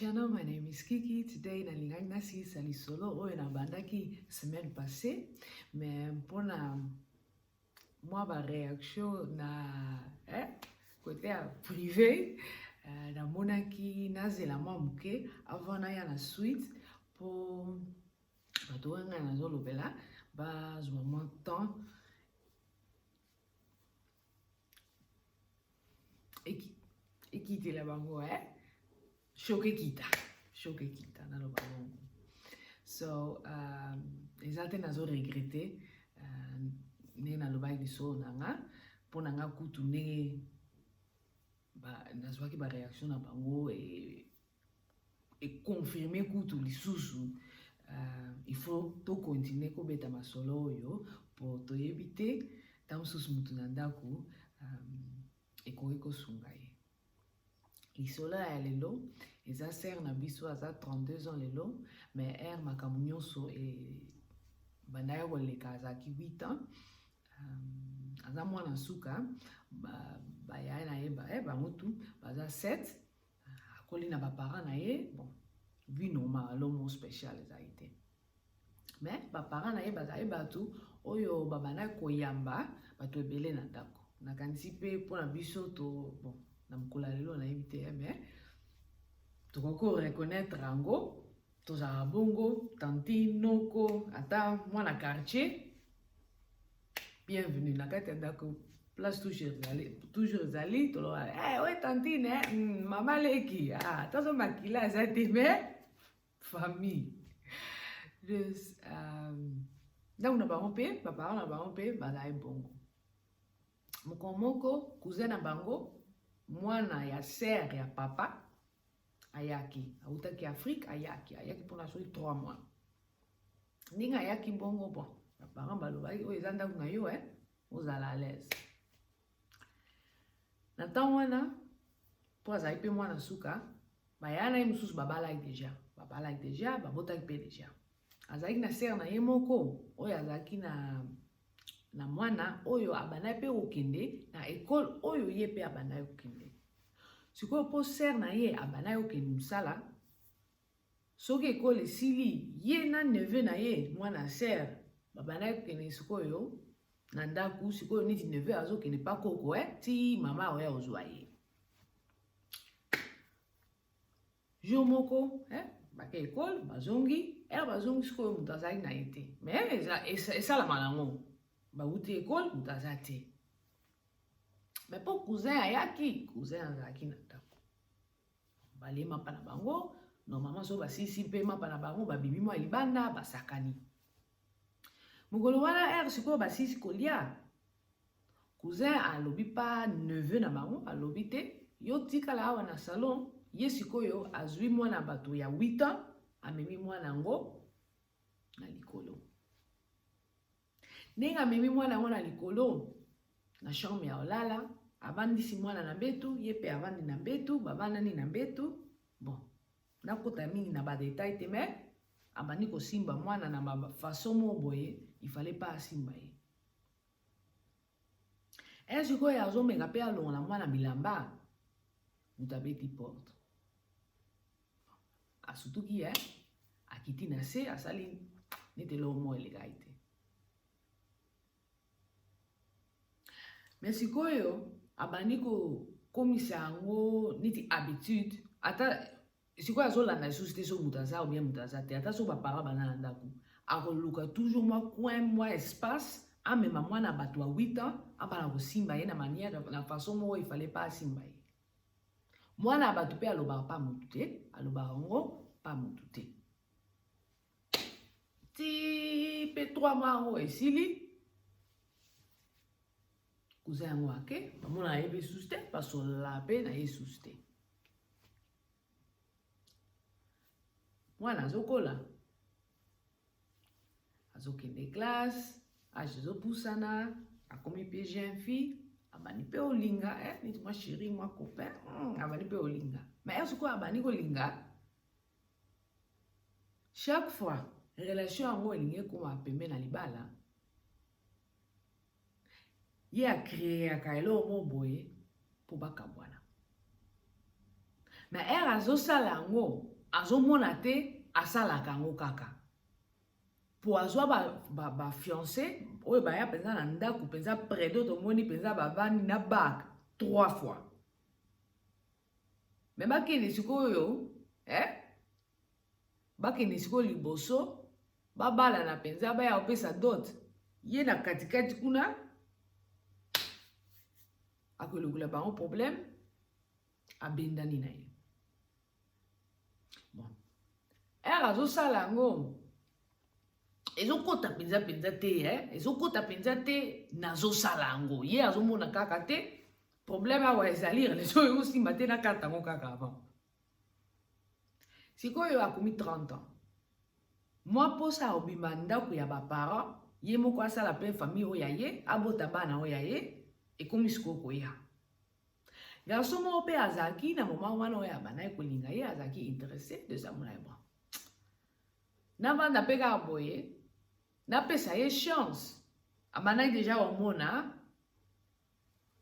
channel. My name is Kiki. Today nalingaki nasilisa lisolo oyo nabandaki semaine passée, mais mpona mwa ba réaction na eh, côté ya privé namonaki nazela mwa moke avant naya na suite mpo bato oyo ngai nazolobela bazwa mwa temps ekitela bango eh? Choc ekita, choc ekita, naloba bongo. So eza te nazo regrete ndenge nalobaki lisolo na nga. Mpo na nga kutu ndenge nazwaki ba réaction na bango econfirme kutu lisusu il faut tocontinue kobeta masolo oyo mpo toyebi te ntango mosusu motu na ndako ekoki kosunga ye. Lisolo ya lelo eza sœur na biso, aza 32 ans lelo, mais ere makambo nyonso ebandaki koleka azalaki 8 ans. Aza mwana suka, bayaya na ye bango tu baza 7. Akoli na baparent na ye, bon, vie normale, alomo spécial ezali te, mais baparent na ye bazali bato oyo babandaki koyamba bato ebele na ndako. Nakanisi mpe mpona biso to, bon, na mokolo ya lelo nayebi te, mais tokoki koreconnaître yango. Tozalaka bongo, tantine, noko, ata mwana quartier, bienvenue na kati ya ndako. Place toujours ezali, toujours ezali. Toloba hey, oye tantine, eh? Mama leki, ah, tazo makila eza te, mais famille. Just ndako na bango mpe baparent na bango mpe bazali bongo. Mokolo moko cousin na bango, mwana ya sœur ya papa, ayaki, awutaki Afrique, ayaki mpona soki 3 mois. Ndenge ayaki bongo, bon, baparent balobaki: "Oyo eza ndako na yo, eh? Ozala à l'aise." Na ntango wana, mpo azali mpe mwana suka, baya na ye mosusu babalaki déjà, babalaki déjà, babotaki mpe déjà. Azalaki na sœur na ye moko oyo azalaki na mwana oyo abandaki mpe kokende na ekole oyo ye mpe abandaki kokende. Sikoyo, mpo sœur na ye abandaki kokende mosala, soki ekole esili, ye na neveu na ye, mwana sœur, babandaki kokende sikoyo na ndako. Sikoyo neti neveu azokende pa koko ti mama oya kozwa ye. Jour moko bake ekole, bazongi. Ere bazongi sikoyo, moto azalaki na ye te, mais esalama nango, bawuti ekole, moto aza te. Mais mpo cousin ayaki, cousin azalaki na ndako, balie mapa na bango normalement. So basilisi mpe mapa na bango, babimi mwa libanda, basakani. Mokolo wana, ere sikoyo basilisi kolia, cousin alobi pa neveu na bango, alobi te: "Yo tikala awa na salon." Ye sikoyo azwi mwana bato ya 8 ans, amemi mwana yango na likolo. Ndenge amemi mwana yango na likolo na chambre ya olala, avandisi mwana na mbetu, ye mpe avandi na mbetu, bavandani na mbetu. Bon, nakota mingi na badétail te, mais abandi kosimba mwana na bafaçon moko boye il fallait pas asimba ye. E sikoyo azomeka mpe alongola mwana bilamba, moto abeti porte. Asutuki ye, akiti na se, asali neti eloko moko elekai te. Mais sikoyo abandi kokomisa yango neti habitude. Ata sikoyo azolanda lisusu te so moto aza ou bien moto aza te, ata so baparent bana na ndako, akoluka toujours mwa coin, mwa espace, amema mwana bato ya 8 ans, abana kosimba ye na manière, na façon moko il fallait pas asimba ye. Mwana ya bato mpe alobaka pa motu te, alobaka yango pa motu te. Ti mpe 3 mois yango esili, cousin yango ake, bamona ye mpe susu te, basolola mpe na ye susu te. Mwana azokola, azokende classe, âge ezopusana, akomi mpe jeune fille, abandi mpe olinga neti mwa chéri, mwa copain, abandi mpe olinga. Mais ere sikoyo abandi kolinga, chaque fois relation yango elingi ekóma pembe na libala, ye acréaka eloko moko boye mpo bakabwana. Mais ere azosala yango, Azomona te, asalaka yango kaka po azwa ba fiancé oyo baya mpenza na ndako mpenza predo, tomoni mpenza bavandi na bak trois fois, me bakende sikoyo, eh? Bakende sikoyo liboso babalana mpenza, baya kopesa dot, ye na katikati kuna akolongola bango problème, abendani na ye. Bon, ere azosala yango, ezokota mpenza mpenza te, eh? Ezokota mpenza te, nazosala yango, ye azomona kaka te. Problème awa ezali relation ekosimba te na karte yango kaka avant. Sikoyo akomi 30 ans, mwa mposa akobima ndako ya baparent, ye moko asala mpe famille oyo ya ye, abota bana oyo ya ye. Ekomi sikoyo koya garçon moko mpe azalaki na moment wana oyo abandaki kolinga ye, azalaki intéressé de sa mona ye. Bon, navanda mpe kaka boye, napesa ye chance. Abandaki déjà komona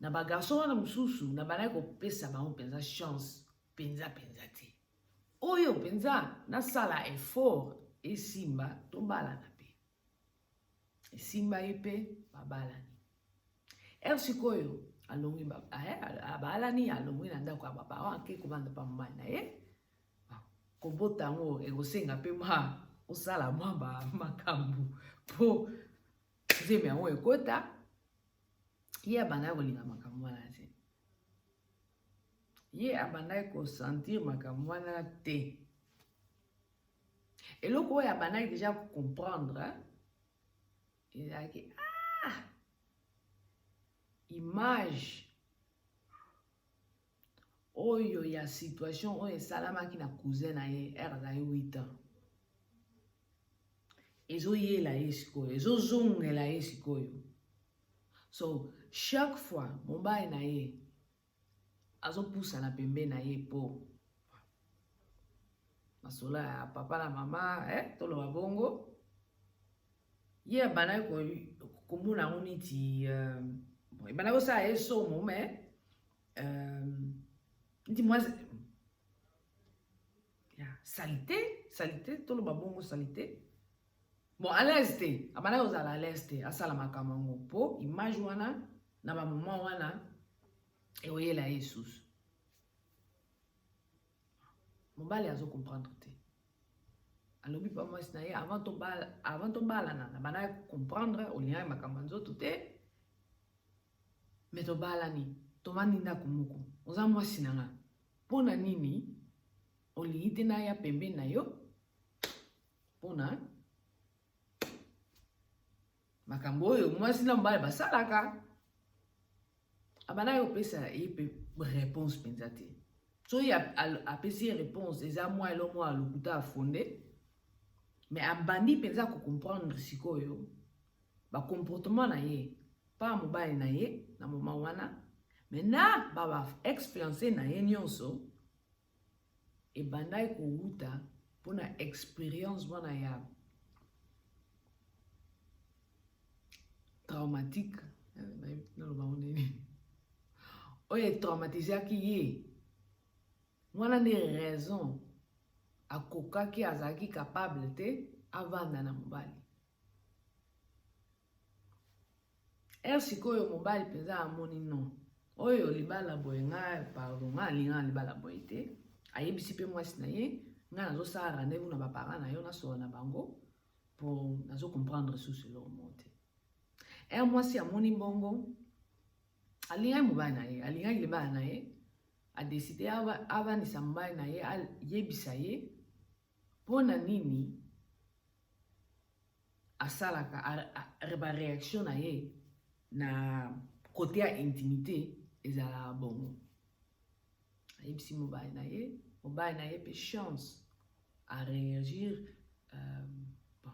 na bagarçon wana mosusu, nabandaki kopesa bango mpenza chance mpenza mpenza te. Oyo mpenza nasala effort, esimba, tobalana mpe esimba, ye mpe babalani. Ere sikoyo alongwi, abalani, alongwi na ndako ya baparent, ake kobanda pa mobali na ye. Kobota yango ekosenga mpe mwa osala mwa bamakambo mpo nzembe yango ekota. Ye abandaki kolinga makambo wana te, ye abandaki kosentir makambo wana te. Eloko oyo abandaki déjà kocomprendre ezalaki, ah, image oyo ya situation oyo esalamaki na cousin na ye ere azali 8 ans, ezoyela ye sikoyo, ezozongela ye sikoyo. So chaque fois mobali na ye azopusana pembeni na ye mpo masolo ya papa na mama, eh, toloba bongo, ye abandaki komona yango neti bon, ebandaki kosala ye somo, mais neti mwa ya saleté, saleté, toloba bongo, saleté. Bon, à l'aise te, abandaki kozala à l'aise te asala makambo yango mpo image wana na bamoma wana ekoyela ye lisusu. Mobali azocomprendre te, alobi pa mwasi na ye: Avant tobalana, na bandaki comprendre olingaki makambo ya nzoto te, me tobalani, tovandi ndako moko, oza mwasi na nga, mpo na nini olingi te naya pembeni na yo mpona makambo oyo mwasi na mobali basalaka?" Abandaki kopesa ye mpe réponse mpenza te. Soki apesi ye réponse, eza mwa elo mwa lokuta afonde. Mais abandi mpenza kocomprendre sikoyo bacomportement na ye pa mobali na ye na moment wana, mais na ba ex fiancé na ye nyonso, ebandaki kowuta mpona expérience wana ya traumatique, naloba ngo nini, oyo etraumatisaki ye wana. Nde raison akokaki, azalaki capable te avanda na mobali. Ere sikoyo mobali mpenza amoni non, oyo libala boye, ngai pardon, ngai alinga libala boye te. Ayebisi mpe mwasi na ye: "Ngai nazosala rendez-vous na baparent na yo, nasola na bango mpo nazocomprendre susu eloko moko te." Ere mwasi amoni mbongo, alingaki mobali na ye, alingaki libala na ye, adécider avandisa mobali na ye, ayebisa ye mpo na nini asalaka baréaction na ye na côté ya intimité ezalaka bongo. Ayebisi mobali na ye, mobali na ye mpe chance aréagir, bon,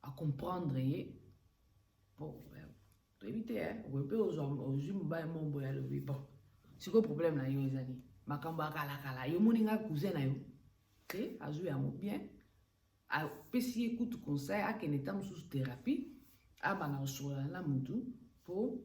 acomprendre ye. Bon, toyebi te, okoki mpe ozwi mobali mo boye, alobi: "Bon, sikoyo problème na yo ezali makambo ya kalakala, yo moni nga cousin na yo te." Azwi yango bien, apesi ye kutu conseil akende ta mosusu thérapie, abanda kosolola na mutu mpo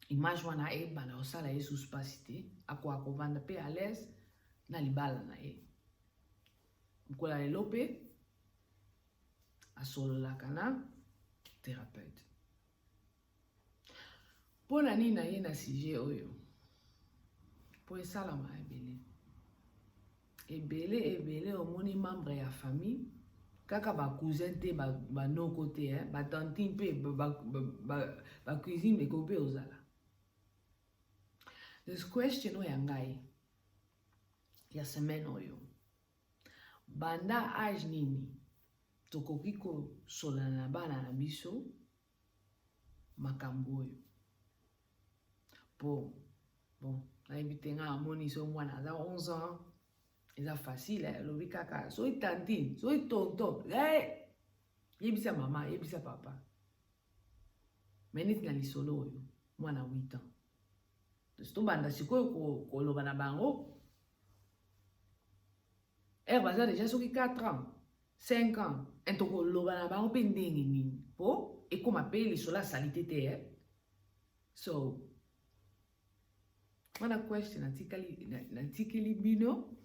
image wana ebanda kosala ye susu mpasi te, akoka kovanda mpe à l'aise na libala na ye. Mokolo ya lelo mpe asololaka na thérapeute. Mpo na nini naye na sujet oyo? Mpo esalama ebele ebele ebele. Omoni membre ya famille, kaka bacousin te, banoko te, batantine mpe, bacousine ekoki mpe ozala. This question oyo ya ngai ya semaine oyo: banda age nini tokoki kosolola na bana na biso makambo oyo? Po bon, nayebi te, ngai amoni so mwana aza 11 ans, eza facile. Alobi kaka soki tantine, soki tonton, hey! Yebisa mama, yebisa papa. Mais neti na lisolo oyo, mwana 8 ans, tobanda sikoyo koloba na bango ere baza déjà soki 4 ans, 5 ans, tokoloba na bango mpe ndenge nini mpo ekóma mpe lisolo asali te te, eh? So wana question natikeli bino,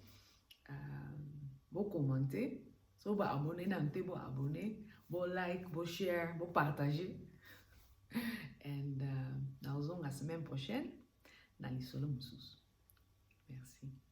bocommenter. So boabonner nanu te, boabonner, bolike, boshare, bopartager and nazonga semaine prochaine na lisolo mosusu. Merci.